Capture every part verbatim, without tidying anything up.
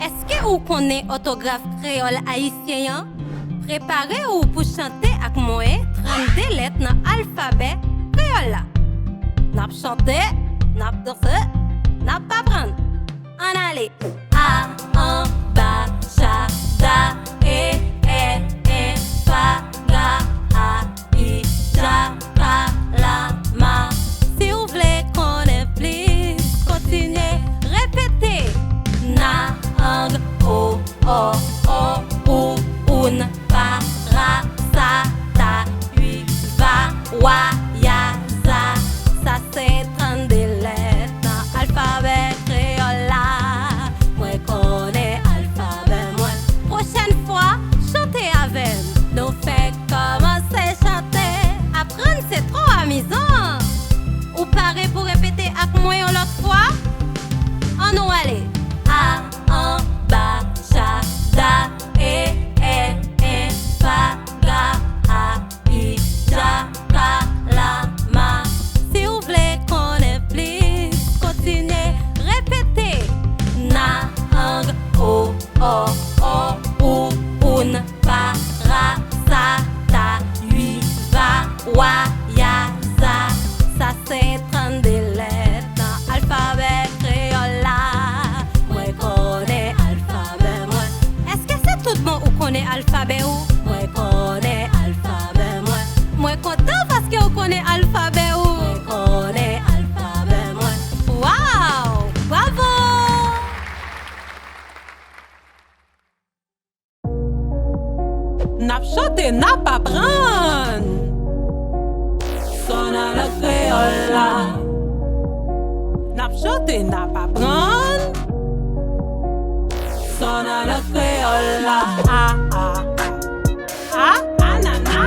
Èske ou konnen òtograf kreyòl ayisyen an? Prepare ou pou chante ak mwen trannde lèt nan alfabè kreyòl la. N ap chante, n ap danse, n ap aprann. Ann ale! A, anba, cha, da, e, è, en, fa, ga, a, i, ja, ka, la, ma. Si w vle konnen plis, kontinye repete. Na, ang, o, ò, o, ou, oun, pa, ra, sa, ta, ui, va, wa, ya, za. Sa se trannde lèt nan alfabè kreyòl la. Mwen konnen alfabè mwen. Pwochèn fwa, chante avè m. Nou fèk kòmanse chante. Aprann se twò amizan. Ou pare pou repete ak mwen yon lòt fwa? Ann nou ale. A, an, ba, cha, da, e, è, en, fa, ga, a, i, ja, ka, la, ma. Si w vle konnen plis, kontinye repete. Na, ang, o, ò, o, ou, oun, pa, ra, sa, ta, ui, va, wa, ya, za. Sa se trannde lèt nan alfabè kreyòl la. Mwen konnen alfabè mwen. Èske se tout bon ou konnen alfabè ou? Mwen konnen alfabè mwen. Mwen kontan paske ou konnen alfabè ou. Mwen konnen alfabè mwen. Waw! Bravo! N ap chante, n ap aprann. Son nan lang kreyòl la. N ap chante, n ap aprann. Son nan lang kreyòl la. A, a, a. A, anana.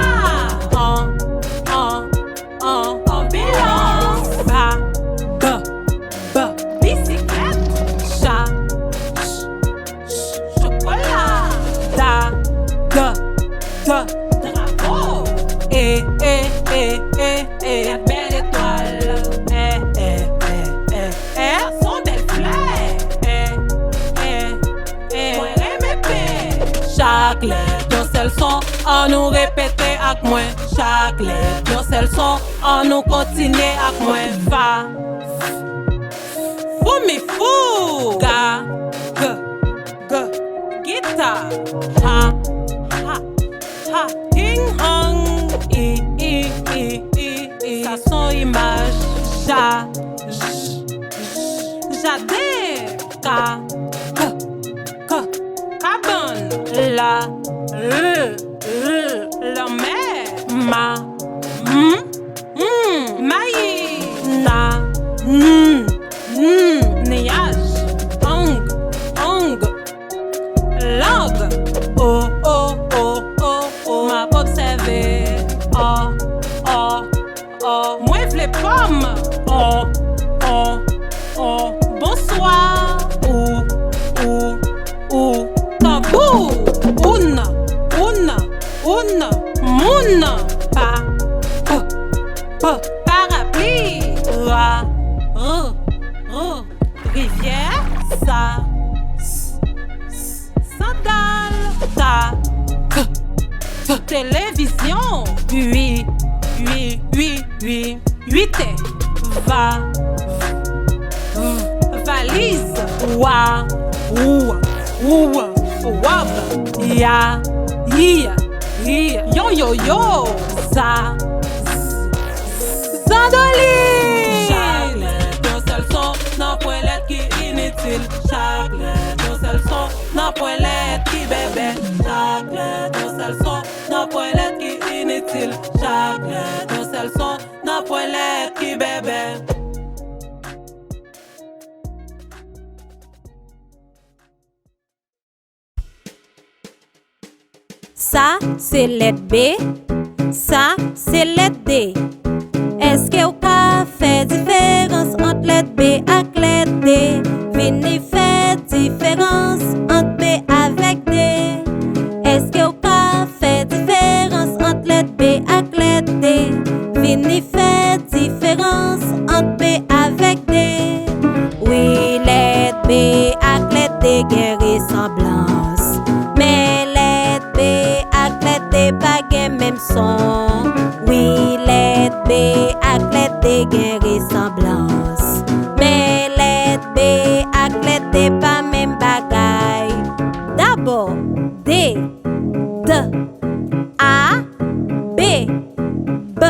An, an, an. Anbilans. Ba, ba, ba. Bisiklèt. Cha, ch, ch, chokola. Da, da, da. Drapo. E, e, e, e, e. Bèl etwal. E, e, e, e, e. Sa se yon bèl flè. E, e, e. Mwen renmen pen. Chak lèt yon sèl son, ann nou repete ak mwen. Chak lèt yon sèl son, ann nou kontinye ak mwen. Fa, f, f, foumi fou. Ga, g, g, gita. Ha, ha, ha, hing hang. I, i, i, i, i. Sa se yon imaj. Ja, j, j, jaden. Ka, k, k, kabann. La, l, l, lanmè. Ma, m, m, mayi. Na, n, n, niyaj. Ang, ang, lang. O, o, o, o, o, m ap obsève. Ò, ò, ò, mwen vle pòm. Ò, ò, ò, bonswa. Ou, ou, ou, tanbou. Oun, oun, oun, moun. Pa, p, p, parapli. Ra, r, r, rivyè. Sa, s, s, sandal. Ta, t, t, televizyon. Ui, ui, ui, ui, uitè. Va, v, v, valiz. Wa, w, w, wòb. Ya, y, y, yon yoyo. Za, z, z, zandolit. Chak lèt yon sèl son, nanpwen lèt ki initil. Chak lèt yon sèl son, nanpwen lèt ki bèbè. Chak lèt yon sèl son, nanpwen lèt ki initil. Chak lèt yon sèl son, nanpwen lèt ki bèbè. Sa se lèt B, sa se lèt D. Èske w ka fè diferans ant lèt B ak lèt D? Vini fè diferans ant B avèk D. Èske w ka fè diferans ant lèt B ak lèt D? Vini fè diferans ant B avèk D. Wi, lèt B ak lèt D gen resanblans. Men lèt B ak lèt D pa gen menm son. Wi, lèt B ak lèt D gen resanblans. Men lèt B ak lèt D pa menm bagay. Dabò, D, D, A, B, B,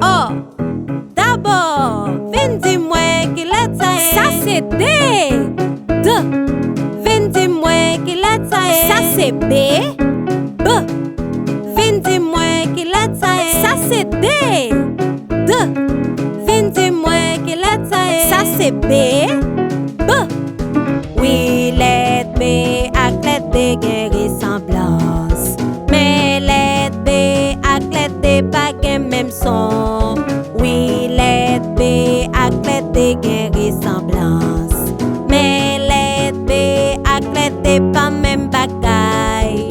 O. Dabò, vin di mwen ki lèt sa ye. Sa se D. D. Vin di mwen ki lèt sa ye. Sa se B. B. Vin di mwen ki lèt sa ye. Sa se D. D. Vin di mwen ki lèt sa ye. Sa se B. B. Wi, lèt B ak lèt D gen resanblans. Men lèt B ak lèt D pa gen menm son. Wi, lèt B ak lèt D gen resanblans. Men lèt B ak lèt D pa menm bagay.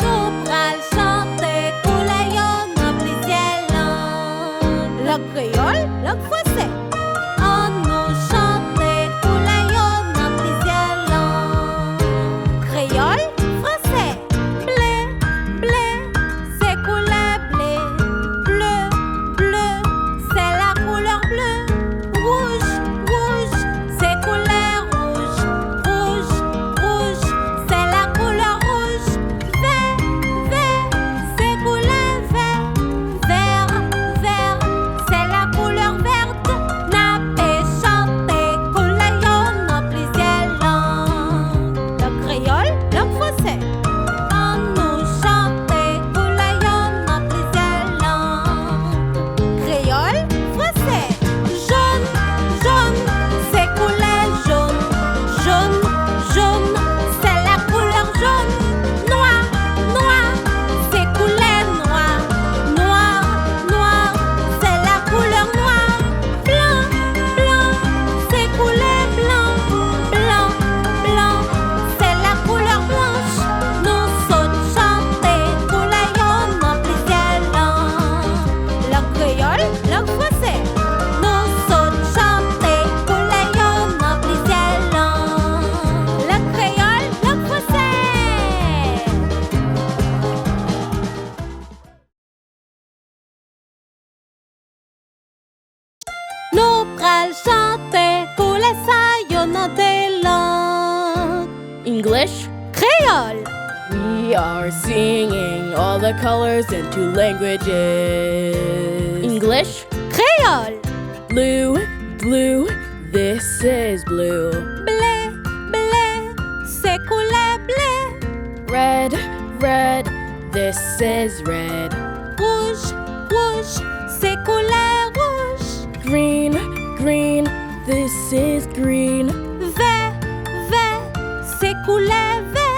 Nou pral chante koulè yo nan plizyè lang. Lang kreyòl, lang fransè. Ann nou chante koulè yo nan plizyè lang. Kreyòl, fransè. Ble, ble, se koulè ble. Ble, ble, c'est la couleur bleue. Wouj, wouj, se koulè wouj. Wouj, wouj, c'est la couleur rouge. Vè, vè, se koulè vè. Vè, vè, c'est la couleur verte. N ape chante koulè yo nan plizyè lang. Lang kreyòl, lang fransè. Ann nou chante koulè yo nan plizyè lang. Kreyòl, fransè. Jòn, jòn, se koulè jòn. Jòn, jòn, c'est la couleur jaune. Nwa, nwa, se koulè nwa. Nwa, nwa, c'est la couleur noire. Blan, blan, se koulè blan. Blan, blan, c'est la couleur blanche. Nou sot chante koulè yo nan plizyè lang. Lang kreyòl, lang fransè. Nou sot chante koulè yo nan plizyè lang. Lang kreyòl, lang fransè. Nou pral chante koulè sa yo nan de lang. English, kreyòl. We are singing all the colors in two languages. English, kreyòl. Blue, blue, this is blue. Ble, ble, se koulè ble. Red, red, this is red. Wouj, wouj, se koulè wouj. Green, green, this is green. Vè, vè, se koulè vè.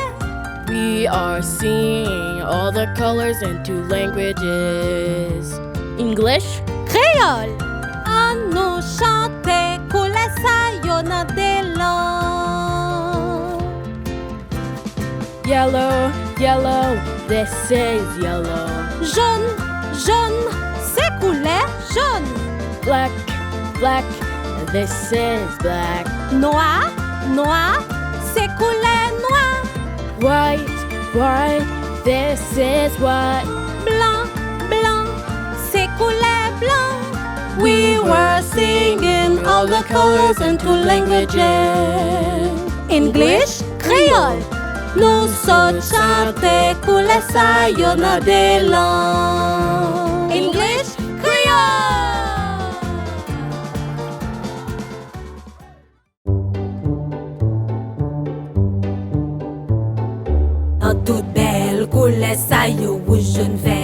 We are singing all the colors in two languages. English, kreyòl. Ann nou chante koulè sa yo nan de lang. Yellow, yellow, this is yellow. Jòn, jòn, se koulè jòn. Black, black, this is black. Nwa, nwa, se koulè nwa. White, white, this is white. Blan, blan, se koulè blan. We were singing all the colors in two languages. English, kreyòl. Nou sot chante koulè sa yo nan de lang. English, kreyòl. Nan tout bèl koulè sa yo, wouj, jòn, vè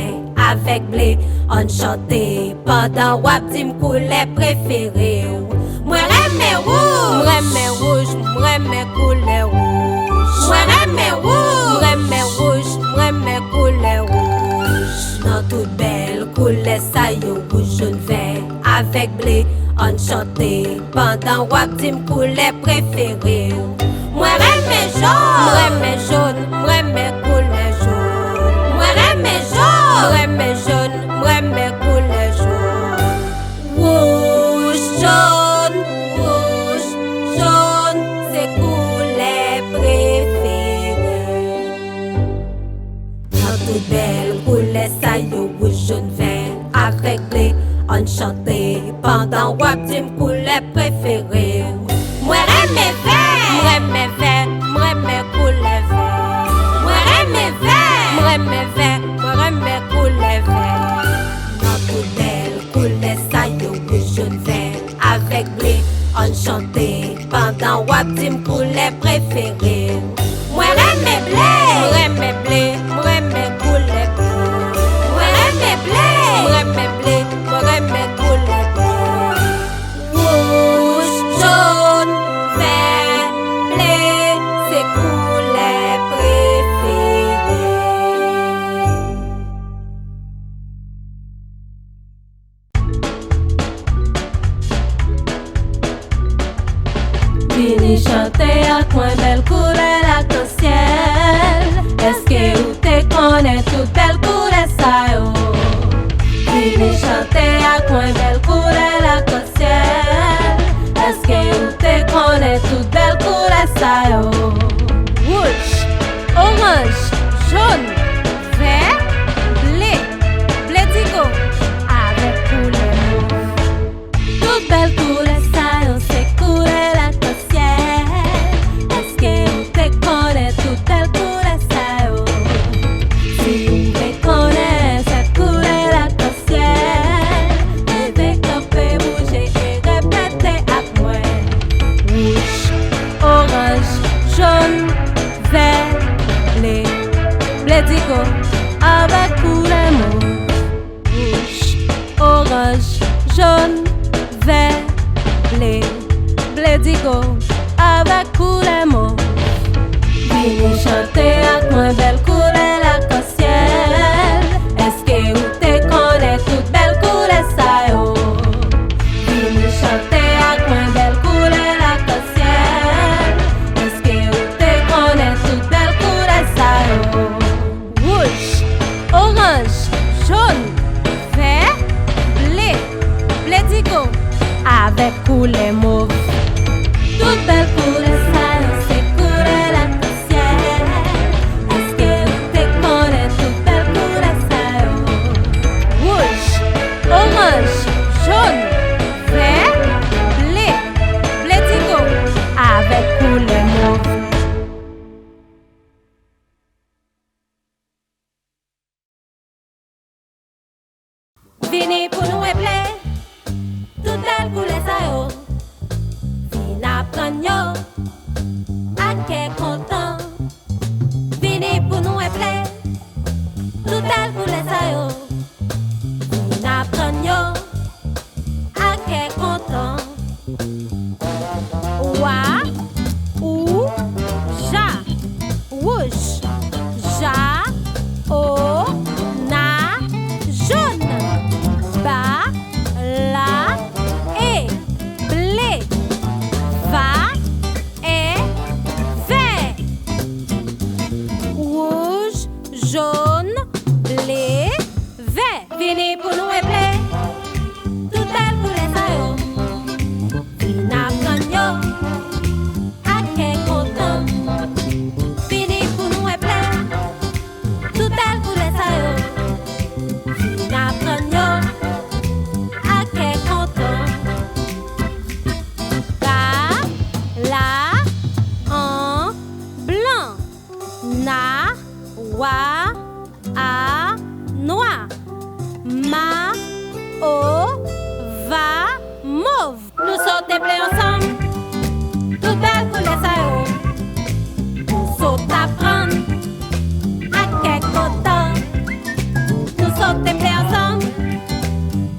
avèk ble, ann chante pandan w ap di m koulè prefere w. Mwen renmen wouj. M renmen wouj, m renmen koulè wouj. Mwen renmen wouj. M renmen wouj, m renmen koulè wouj. Nan tout bèl koulè sa yo, wouj, jòn, vè avèk ble, ann chante pandan w ap di m koulè prefere w. Mwen renmen jòn. M renmen jòn, m renmen koulè jòn. Mwen renmen jòn. M renmen jòn, m renmen koulè jòn. Tout bèl koulè sa yo, wouj, jòn, vè avèk ble, ann chante pandan w ap di m koulè prefere w. Mwen renmen vè, mwen renmen vè, mwen renmen koulè vè. Mwen renmen vè, mwen renmen vè, mwen renmen koulè vè. Nan tout bèl koulè sa yo, wouj, jòn, vè avèk ble, ann chante pandan w ap di m koulè prefere w. Mwen renmen ble, mwen renmen ble, mwen renmen koulè ble. Mwen renmen ble, mwen renmen ble, mwen renmen koulè ble. Wouj, jòn, vè, ble, se koulè prefere. Vini chante ak mwen, bèl koulè lakansyèl. Èske ou te konnen tout bèl koulè sa yo? Vini chante ak mwen, bèl koulè lakansyèl. Èske ou te konnen tout bèl koulè sa yo? Wouj, oranj, jòn, vè, ble, ble digo, avèk koulè mov. Tout bèl koulè sa yo se koulè lakansyèl. Èske ou te konnen tout bèl koulè sa yo? Si ou vle konnen sèt koulè lakansyèl, leve kanpe, bouje e repete ak mwen. Wouj, oranj, jòn, vè, ble, ble digo, avèk koulè mov. Wouj, oranj, jòn, vè, ble, ble digo, avèk koulè mov. Vini chante ak mwen, bèl koulè lakansyèl. Èske ou te konnen tout bèl koulè sa yo? Vini chante ak mwen, bèl koulè lakansyèl. Èske ou te konnen tout bèl koulè sa yo? Wouj, oranj, jòn, vè, ble, ble digo, avèk koulè mov. Tout bèl koulè sa yo se koulè lakansyèl. Èske ou te konnen tout bèl koulè sa yo? Wouj, oranj, jòn, vè, ble, ble digo, avèk koulè mov. Vini pou nou wè ble, tout bèl koulè sa yo. Vin aprann yo ak kè kontan. Vini pou nou wè ble, tout bèl koulè sa yo. Vin aprann yo ak kè kontan. Wa, ou, ja. Wouj, ja, o, na, jòn. Ba, la, e, ble. Va, è, vè. Wouj, jòn, ble, vè. Vini pou nou wè ble, tout bèl koulè sa yo. Vin aprann yo ak kè kontan. Vini pou nou wè ble, tout bèl koulè sa yo. Vin aprann yo ak kè kontan. Ba, la, an, blan. Na, wa, a, nwa. Ma, o, va, mov. Nou sote ble ansanm. Tout bèl koulè sa yo. Nou sot aprann ak kè kontan. Nou sote ble ansanm.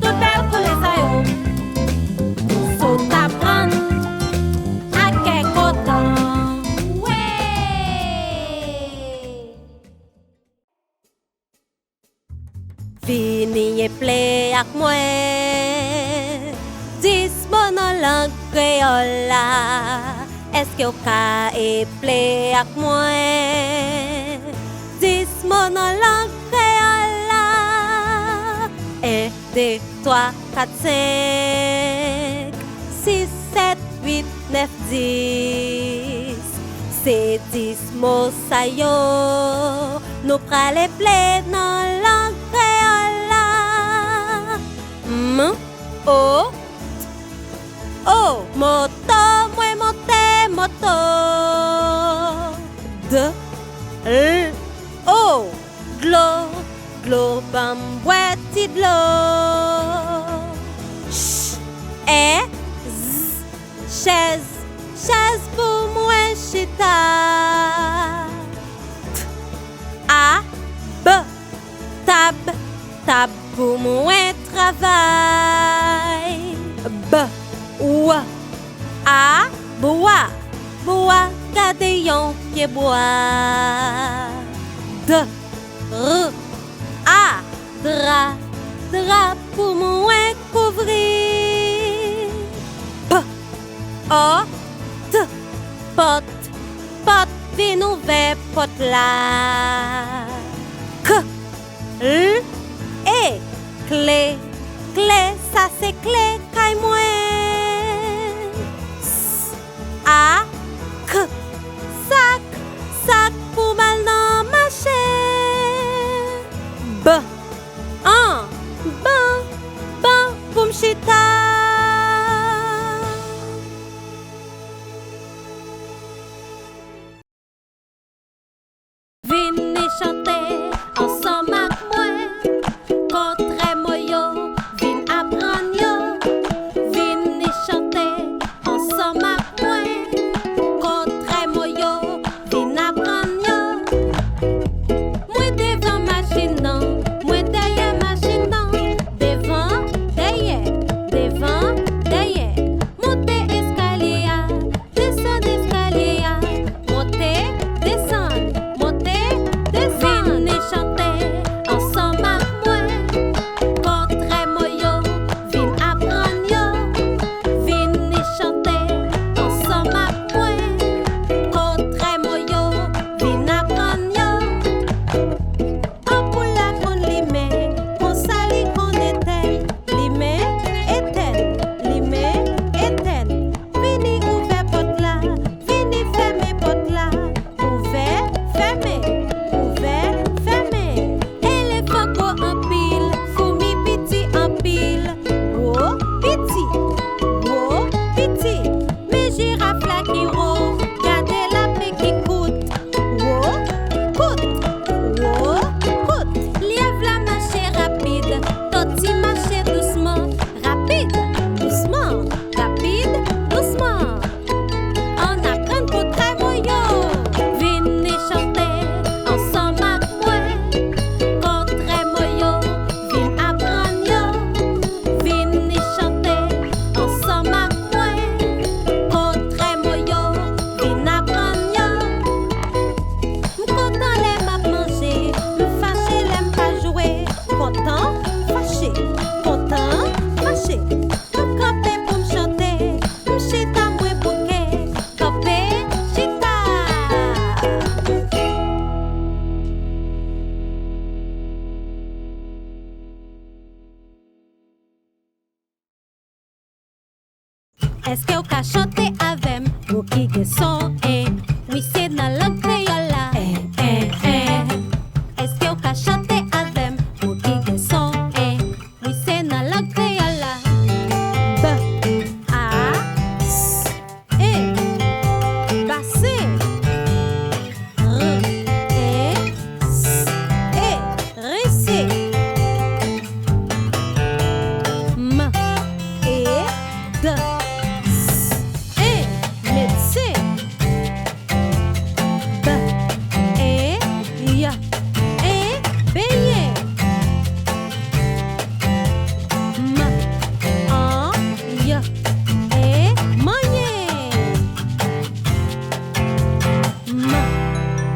Tout bèl koulè sa yo. Nou sot aprann ak kè kontan. Wi! Vini eple ak mwen. Dis mo nan lang kreyòl la. Èske w ka eple ak mwen? Dis mo nan lang kreyòl la. En, de, twa, kat, senk, sis, sèt, uit, nèf, dis. Se dis mo sa yo Nou prale ple nan lang kreyòl la. M, O, T, O. Moto, mwen monte moto. D, L, O. Dlo, dlo, ban m bwè ti dlo. Ch, E, Z, chèz, chèz pou mwen chita. T, A, B, tab, tab pou mwen travay. B, W, A, bwa, bwa, gade yon pye bwa. D, R, A, dra, dra pou mwen kouvri. P, O, T, pòt, pòt, vin ouvè pòt la. K, L, E, kle, kle, sa se kle kay mwen. S, A, K, sak, sak pou m al nan mache. B, An, ban, ban pou m chita. Vin chante ansanm ak mwen. Kontrè mo yo, vin aprann yo. Vin chante ansanm ak mwen. Kontrè mo yo, vin aprann yo. Mwen devan machin nan, mwen dèyè machin nan. Devan, dèyè, devan, dèyè. Monte eskalye a, desann eskalye a. Monte, desann, monte, desann. Vin chante ansanm ak mwen. Kontrè mo yo, vin aprann yo. Vin chante ansanm ak mwen. Kontrè mo yo, vin aprann yo. Anpoul la konn limen, konsa li konn etenn. Limen, etenn, limen, etenn. Vini ouvè pòt la, vini fèmen pòt la. Ouvè, fèmen, ouvè, fèmen. Elefan gwo anpil, foumi piti anpil. Gwo, piti, gwo, piti. Men jiraf la ki wo, gade lapen ki kout. Wo, kout, wo, kout. Lyèv la mache rapid, tòti mache dousman. Rapid, dousman, rapid, dousman. Ann aprann kontrè mo yo. Vini chante ansanm ak mwen. Kontrè mo yo, vin aprann yo. Vini chante ansanm ak mwen. Kontrè mo yo, vin aprann yo. M kontan lè m ap manje, m fache lè m pa jwe. Kontan, fache, kontan, fache. M kanpe pou m chante, m chita mwen bouke. Kanpe, chita. Èske w ka chante avè m? Mo ki gen son en. Wi, se nan lang kreyòl la. En, en, en. Èske w ka chante avè m? Mo ki gen son en. Wi, se nan lang kreyòl la. B, A, S, E. Basen. R, E, S, E. Rense. M, E, D, S, E. Medsen. B, E, Y, E. Benyen. M, A, Y, E. Manyen. M,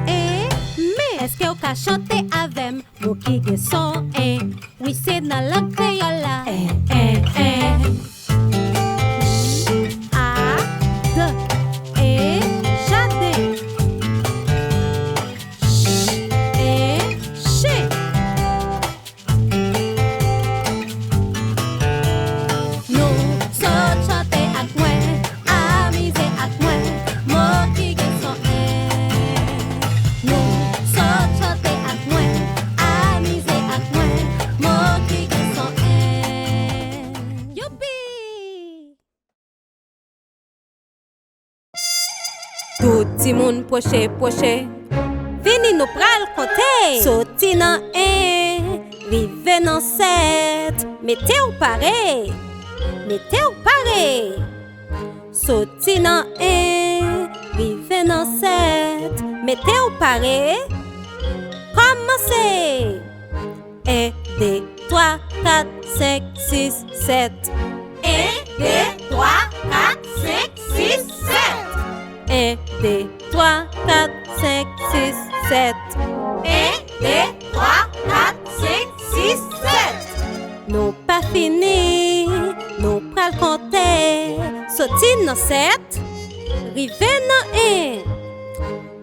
E, men. Èske w ka chante avè m? Mo ki gen son en. Wi, se nan lang kreyòl la. En, en, en. J, A, D, E, jaden. Ch, E, chen. Nou sot chante ak mwen, amize ak mwen, mo ki gen son en. Nou sot chante ak Timoun pwoche, pwoche. Vini nou pral konte. Soti nan en, rive nan sèt. Mete w pare. Mete w pare. Soti nan en, rive nan sèt. Mete w pare. Kòmanse. En, de, twa, kat, senk, sis, sèt. En, de, twa, kat, senk, sis, sèt. En, de, twa, kat, senk, sis, sèt. En, de, twa, kat, senk, sis, sèt. Nou pa fini, nou pral konte. Soti nan sèt, rive nan en.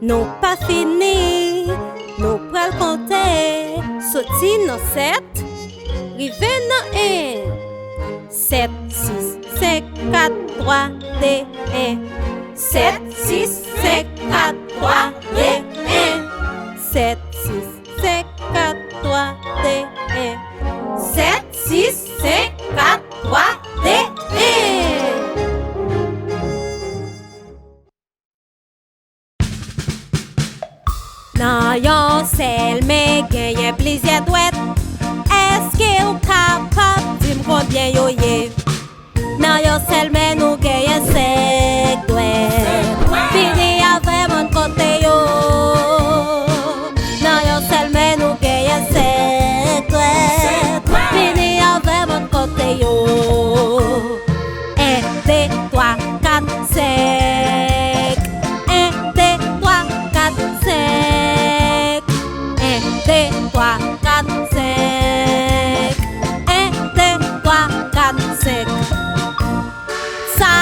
Nou pa fini, nou pral konte. Soti nan sèt, rive nan en. Sèt, sis, senk, kat, twa, de, en. Sèt, sis, senk, kat, twa, de, en. Sèt, sis, senk, kat, twa, de, en. Sèt, sis, senk, kat, twa, de, en. Nan yon sèl men genyen plizyè dwèt. Èske w kapab di m konbyen yo ye? Nan yon sèl men nou genyen senk dwèt. Vini avè m ann konte yo. Nan yon sèl men nou genyen senk dwèt. Vini avè m ann konte yo. En, de, twa, kat, senk. En, de, twa, kat, senk. En, de, twa, kat, senk. En, de, twa, kat, senk. Sa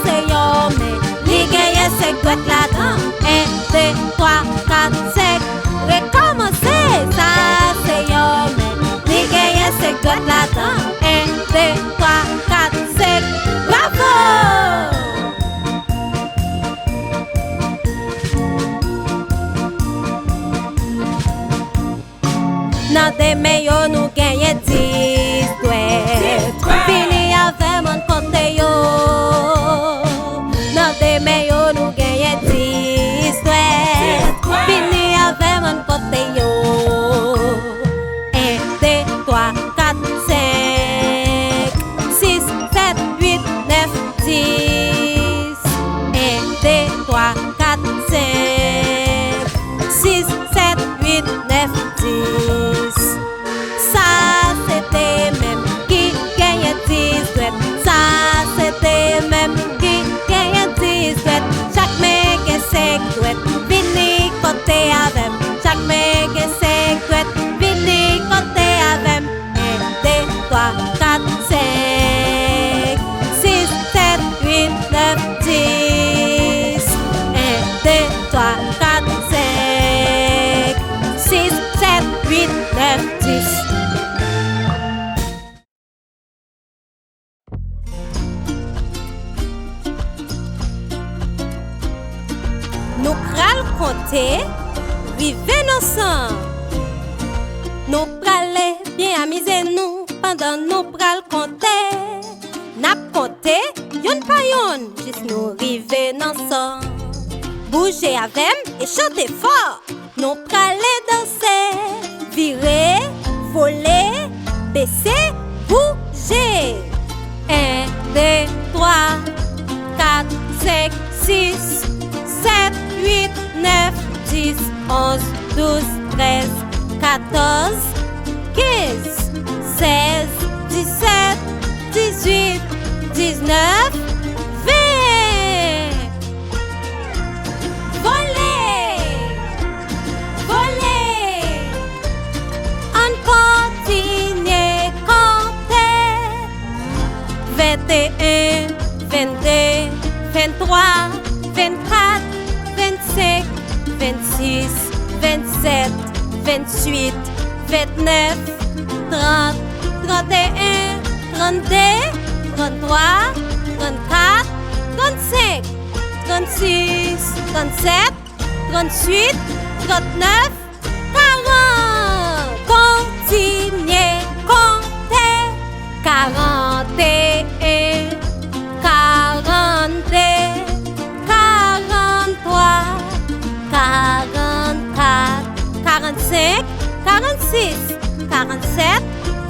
se yon men, li genyen senk dwèt ladan. En, de, twa, kat, senk. Rekòmanse. Sa se yon men, li genyen senk dwèt ladan. En, de, twa, kat, senk. Bravo! Nan de men yo nou genyen dis dwèt. Dis dwèt. Vini avè m ann konte yo. Nan de men yo nou genyen dis dwèt. Dis dwèt. Vini avè m ann konte yo. En, de, twa, kat, senk, sis, sèt, uit, nèf, dis. En, de, twa, kat, senk, sis, sèt, uit, nèf, dis. Sa se de men ki genyen dis dwèt. Sa se de men ki genyen dis dwèt. Chak men gen senk dwèt. Vini konte avè m. Chak men gen senk dwèt. Vini konte avè m. En, de, twa, kat, senk, sis, sèt, uit, nèf, dis. En, de, twa, kat, senk, sis, sèt, uit, nèf, dis. Nou pral konte, rive nan san. Nou prale byen amize nou pandan nou pral konte. N ap konte youn pa youn jis nou rive nan san. Bouje avè m e chante fò. Nou prale danse, vire, vole, bese, bouje. En, de, twa, kat, senk, sis, sèt, uit, nèf, dis, onz, douz, trèz, katòz, kenz, sèz, disèt, dizuit, diznèf, ven. Vole! Vole! Ann kontinye konte. Venteyen, vennde, venntwa, vennkat, vennsenk, vennsis, vennsèt, vennuit, vennèf, trant, tranteyen, trannde, tranntwa, trannkat, trannsenk, trannsis, trannsèt, trannuit, trannèf, karant. Kontinye konte. Karanteyen, karannde, karanntwa, karannsèt,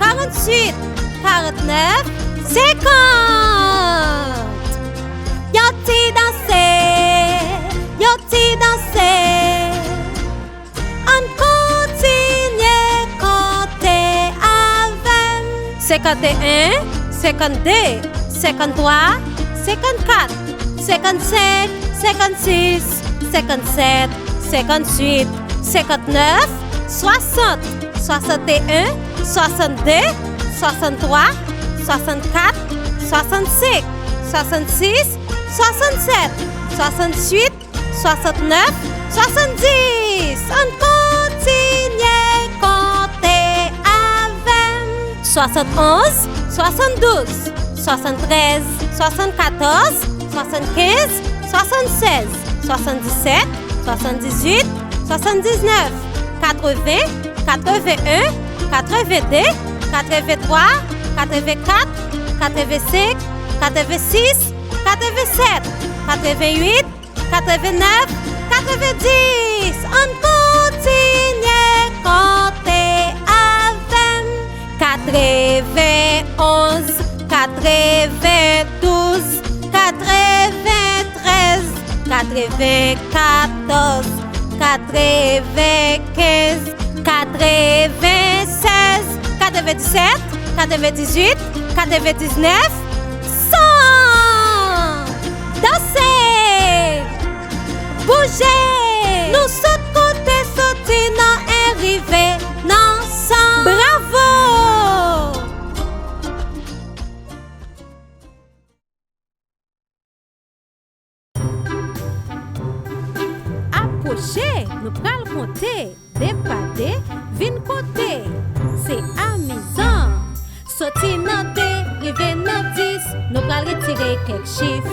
karantuit, karantnèf, senkant. Yon ti danse, yon ti danse. Ann kontinye konte avè m. Senkanteyen, senkannde, senkanntwa, senkannkat, senkannsenk, senkannsis, senkannsèt, senkannuit, senkannèf, swasant, swasanteyen, swasannde, swasanntwa, swasannkat, swasannsenk, swasannsis, swasannsèt, swasannwit, swasantnèf, swasanndis. Ann kontinye konte avè m. Swasannonz, swasanndouz, swasanntrèz, swasannkatòz, swasannkenz, swasannsèz, swasanndisèt, swasanndizuit, swasanndiznèf, katreven, katreveyen, katrevende, katreventwa, katrevenkat, katrevensenk, katrevensis, katrevensèt, katrevennwit, katrevennèf, katrevendis. Ann kontinye konte avè m. Katrevennonz, katrevendouz, katreventrèz, katrevenkatòz, katrevenkenz, katrevensèz, katrevendisèt, katrevendizuit, katrevendiznèf, san. Danse! Bouje! Nou sot konte soti nan en rive nan san. Bravo! Apwoche, nou pral konte. De pa de, vin konte. Se amizan. Soti nan de, rive nan dis, nou pral retire kèk chif.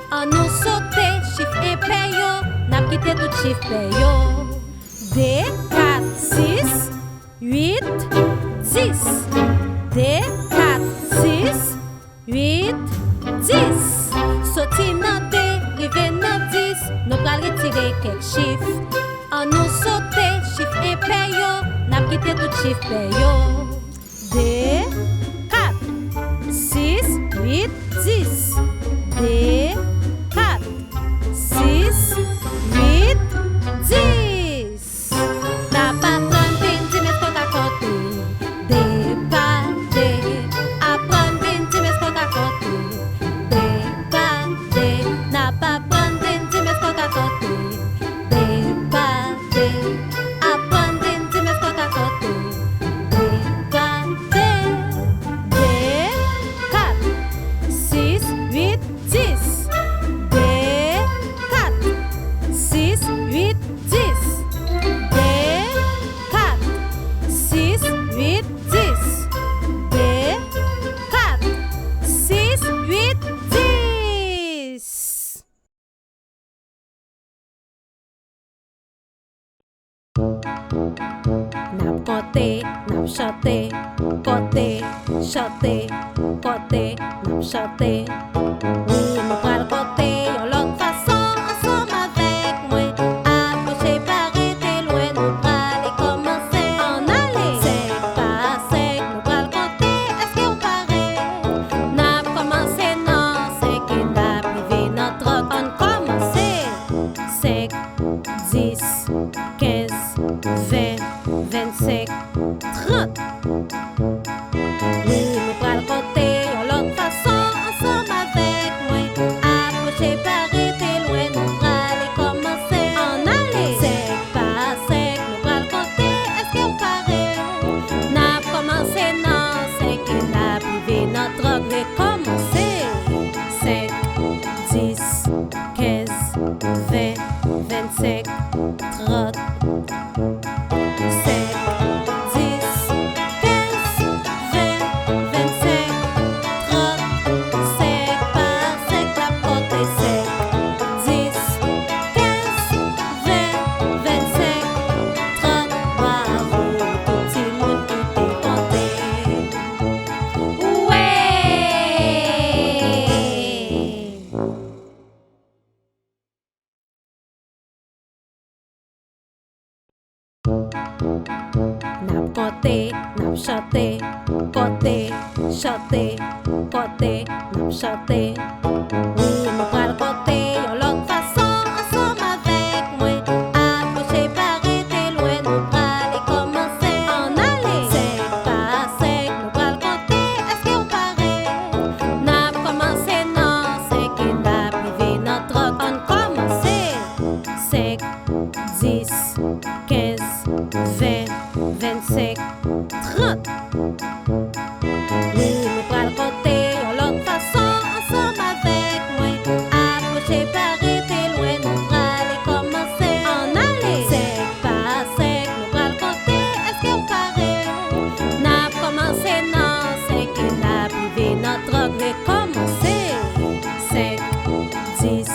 Ann nou sote chif enpè yo, n ap kite tout chif pè yo. De, kat, sis, uit, dis. De, kat, sis, uit, dis. Soti nan de, rive nan dis, nou pral retire kèk chif. Ann nou sote chif enpè yo, n ap kite tout chif pè yo. De, kat, sis, uit, dis. De, kat, sis, uit, dis. N ap aprann vin di m èske w ka konte. De pa de. Aprann vin di m èske w ka konte. De pa de. N ap aprann vin di m èske w ka konte. De pa de. Aprann vin di m èske w ka konte. De pa de. De, kat, sis, uit, dis. De, kat, sis, uit, dis. De, kat, sis, uit, dis. De, kat, sis, uit, dis. N ap konte, n ap chante, konte, chante, konte, n ap chante. Wi, nou pral konte yon lòt fason ansanm avèk mwen. Apwoche, pa rete lwen, nou prale kòmanse. Ann ale! Sèk pa sèk, nou pral konte, èske w pare? N ap kòmanse nan sèk e n ap rive nan trant. Ann kòmanse! Sèk, dis, kenz, ven, vennsenk, trant. Wi, nou pral konte yon lòt fason ansanm avèk mwen. Apwoche, pa rete lwen, nou prale kòmanse. Ann ale! Sèk pa sèk, nou pral konte, èske w pare? N ap kòmanse nan sèk e n ap rive nan trant. Rekòmanse! Sèk, dis, kenz, ven, vennsenk, trant. Sèk, dis, kenz, ven, vennsenk, trant. Sèk pa sèk, n ap konte. Sèk, dis, kenz, ven, vennsenk, trant. Bravo tout timoun ki te konte. Wi! Chante, konte, chante, konte, n ap chante. Wi, nou pral konte yon lòt fason ansanm avèk mwen. Apwoche, pa rete lwen, nou prale kòmanse. Ann ale! Sèk pa sèk, nou pral konte, èske w pare? N ap kòmanse nan sèk e n ap rive nan trant. Ann kòmanse! Sèk, dis, kenz, ven, vennsenk, trant. Wi, nou pral konte yon lòt fason ansanm avèk mwen. Apwoche, pa rete lwen, nou prale kòmanse. Ann ale! Sèk pa sèk, nou pral konte, èske w pare? N ap kòmanse nan sèk e n ap rive nan trant. Rekòmanse! Sèk, dis,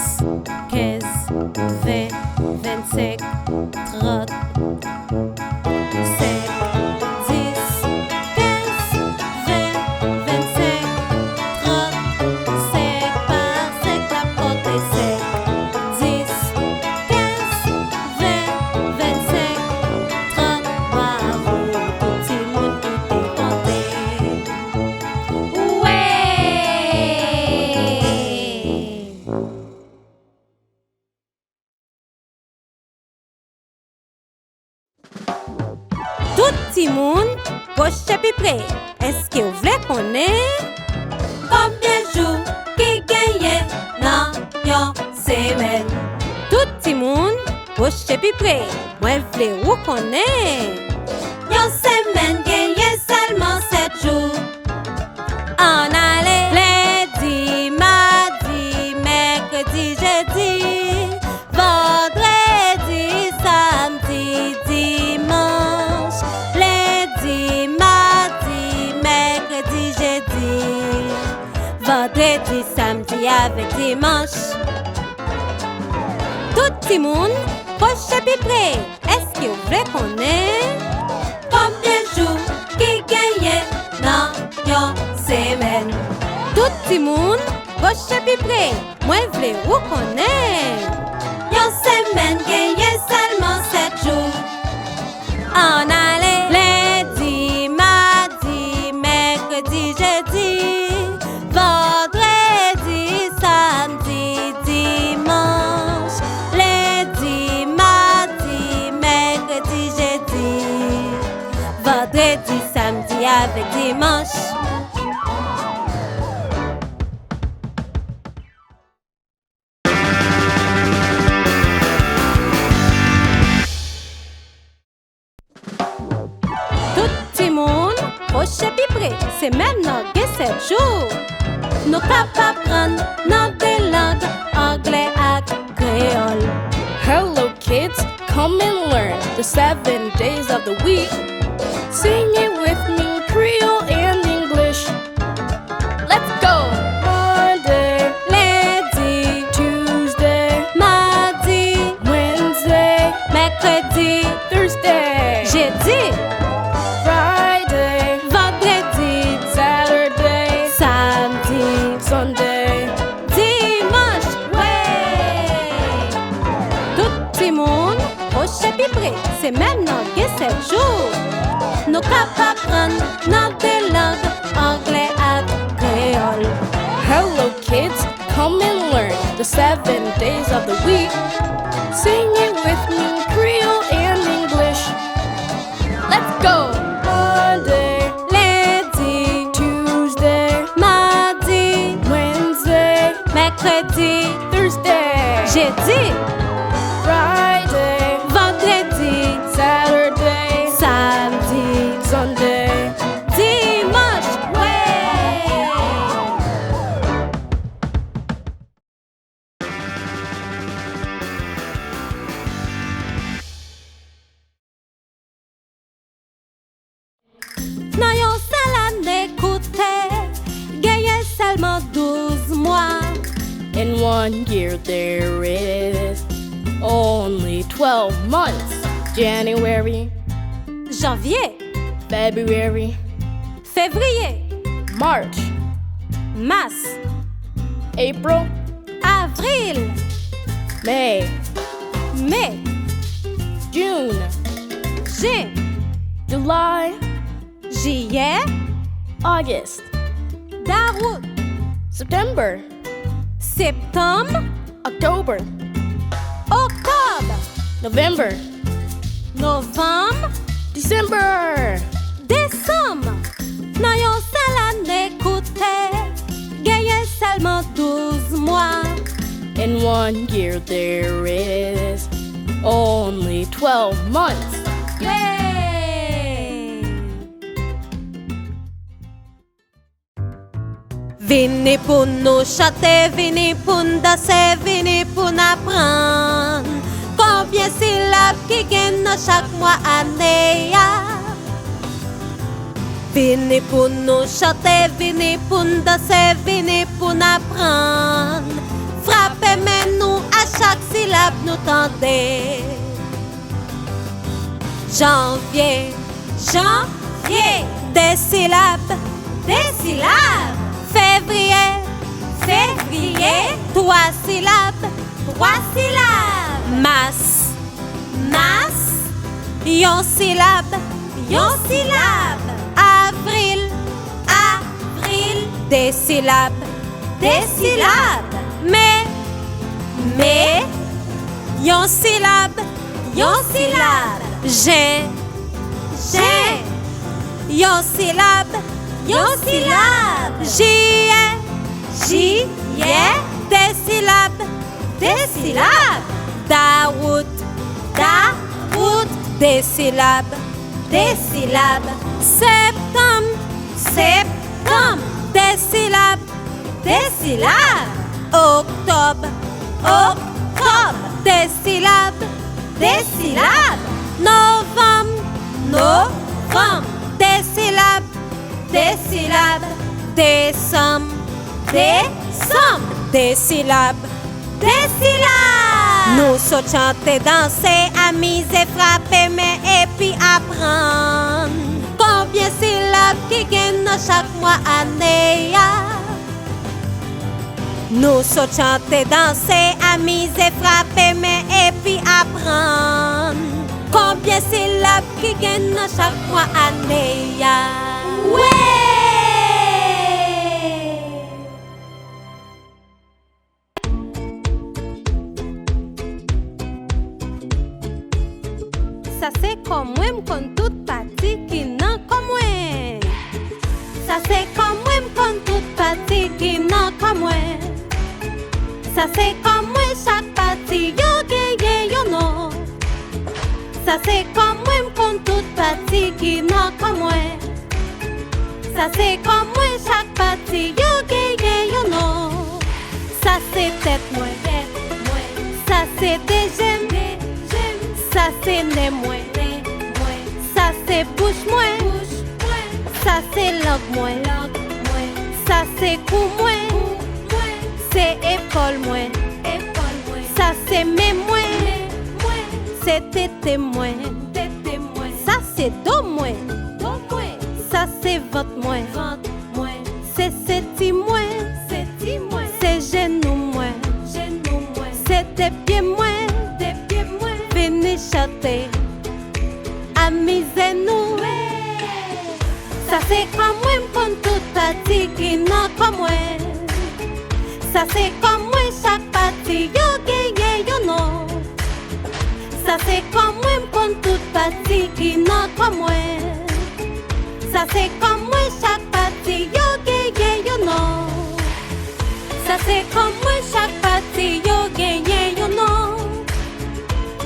kenz, ven, vennsenk, trant. Sèk, dis, kenz, ven, vennsenk, trant. Sèk pa sèk, n ap konte. Sèk, dis, kenz, ven, vennsenk, trant. Bravo tout timoun ki te konte. Wè! Tout timoun, pwoche pi pre. Èske w vle konnen konbyen jou ki genyen nan yon semèn? Tout timoun, pwoche pi pre. Mwen vle ou konnen. Yon semèn genyen sèlman sèt jou. Ann ale! Lendi, madi, mèkredi, jedi, vandredi, samdi, dimanch. Lendi, madi, mèkredi, jedi, vandredi, samdi avèk dimanch. Tout timoun, pwoche pi pre. Èske w vle konnen konbyen jou ki genyen nan yon semèn? Tout timoun, pwoche pi pre. Mwen vle ou konnen. Yon semèn genyen sèlman sèt jou. Ann ale! Lendi, madi, mèkredi, jedi, vandredi, samdi, dimanch. Lendi, madi, mèkredi, jedi, vandredi, samdi avèk dimanch. Tout timoun, pwoche pi pre. Semèn nan gen sèt jou. Nou kab aprann nan de lang, anglè ak kreyòl. Hello, kids, come and learn the seven days of the week. Sing it with me, Creole and English. Let's go! Monday, Lendi, Tuesday, Madi, Wednesday, Mèkredi, Thursday, Jedi, Friday, Vandredi, Saturday, Samdi, Sunday, Dimanch. Wey! Tout timoun, pwoche pi pre. Semèn nan gen sèt jou. Nou kab aprann nan de lang, anglè ak kreyòl. Hello, kids, come and learn the seven days of the week. Sing it with me, Creole and English. Let's go! Monday, Lendi, Tuesday, Madi, Wednesday, Mèkredi, Thursday, Jedi, Friday, Vandredi, Saturday, Samdi, Sunday, Dimanch. Wey! Nan yon sèl ane, koute, genyen sèlman douz mwa. In one year there is only twelve months. January. Janvye. February. Fevriye. March. Mas. April. Avril. May. Me. June. Jen. July. Jiyè. August. Dawout. September. Septanm. October. Oktòb. November. Novanm. December. Desanm. Nan yon sèl ane, koute, genyen sèlman douz mwa. In one year there is only twelve months. Yay! Vini pou nou chante, vini pou n danse, vini pou n aprann konbyen silab ki gen nan chak mwa ane a. Vini pou nou chante, vini pou n danse, vini pou n aprann. Frape men nou a chak silab nou tande. Janvye, janvye. De silab, de silab. Fevriye, fevriye. Twa silab, twa silab. Mas, mas. Yon silab, yon silab. Avril, avril. De silab, de silab. Me, me. Yon silab, yon silab. Jen, jen. Yon silab, yon silab. Jiyè, jiyè. De silab, de silab. Dawout, dawout. De silab, de silab. Septanm, septanm. De silab, de silab. Oktòb, oktòb. De silab, de silab. Novanm, novanm. De silab, de silab. Desanm, desanm. De silab, de silab. Nou sot chante, danse, amize, frape men epi aprann konbyen silab ki gen nan chak mwa ane a. Nou sot chante, danse, amize, frape men epi aprann konbyen silab ki gen nan chak mwa ane a. Wi! Sa se kò mwen, m konn tout pati ki nan kò mwen. Sa se kò mwen, m konn tout pati ki nan kò mwen. Sa se kò mwen, chak pati yo genyen yon non. Sa se kò mwen, m konn tout pati ki nan kò mwen. Sa se kò mwen, chak pati yo genyen yon non. Sa se tèt mwen, tèt mwen. Sa se de je m, de je m. Sa se nen mwen, nen mwen. Sa se bouch mwen, bouch mwen. Sa se lang mwen, lang mwen. Sa se kou mwen, kou mwen. Se epòl mwen, epòl mwen. Sa se men mwen, men mwen. Se tete mwen, tete mwen. Sa se do mwen, do mwen. Sa se vant mwen, vant mwen. Se senti mwen, senti mwen. Se jenou mwen, jenou mwen. Se de pye mwen, de pye mwen. Vini chante, amize nou. Sa se kò mwen, m konn tout pati ki nan kò mwen. Sa se kò mwen, chak pati yo genyen yon non. Sa se kò mwen, m konn tout pati ki nan kò mwen. Sa se kò mwen, chak pati yo genyen yon non. Sa se kò mwen, chak pati yo genyen yon non.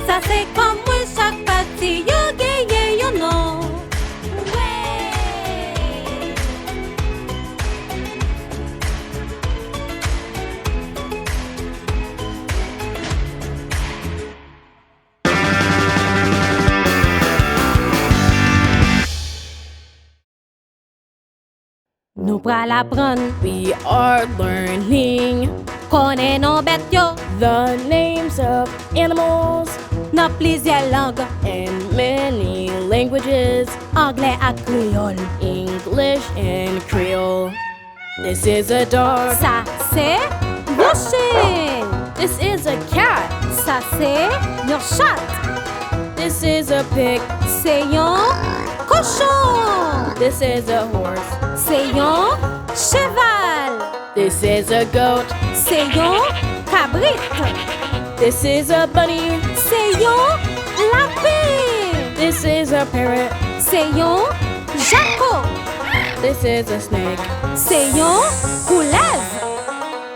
Sa se kò mwen, chak pati yo genyen yon non. Wi! Nou pral aprann. We are learning. Konnen non bèt yo. The names of animals. Nan plizyè lang. In many languages. Anglè ak kreyòl. English and Creole. This is a dog. Sa se yon chen. This is a cat. Sa se yon chat. This is a pig. Se yon Kochon! This is a horse. Se yon cheval. This is a goat. Se yon kabrit. This is a bunny. Se yon lapen. This is a parrot. Se yon jako. This is a snake. Se yon koulèv.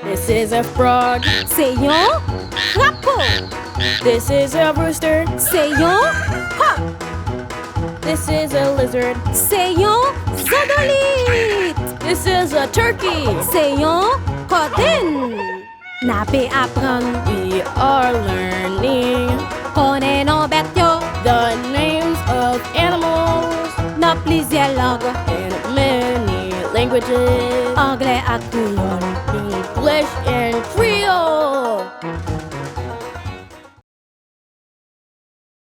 This is a frog. Se yon krapo. This is a rooster. Se yon kòk. This is a lizard. Se yon zandolit. This is a turkey. Se yon kodenn. N ape aprann. We are learning Konnen non bèt yo. The names of animals Nan plizyè lang. In many languages. Anglè ak kreyòl. English and Creole.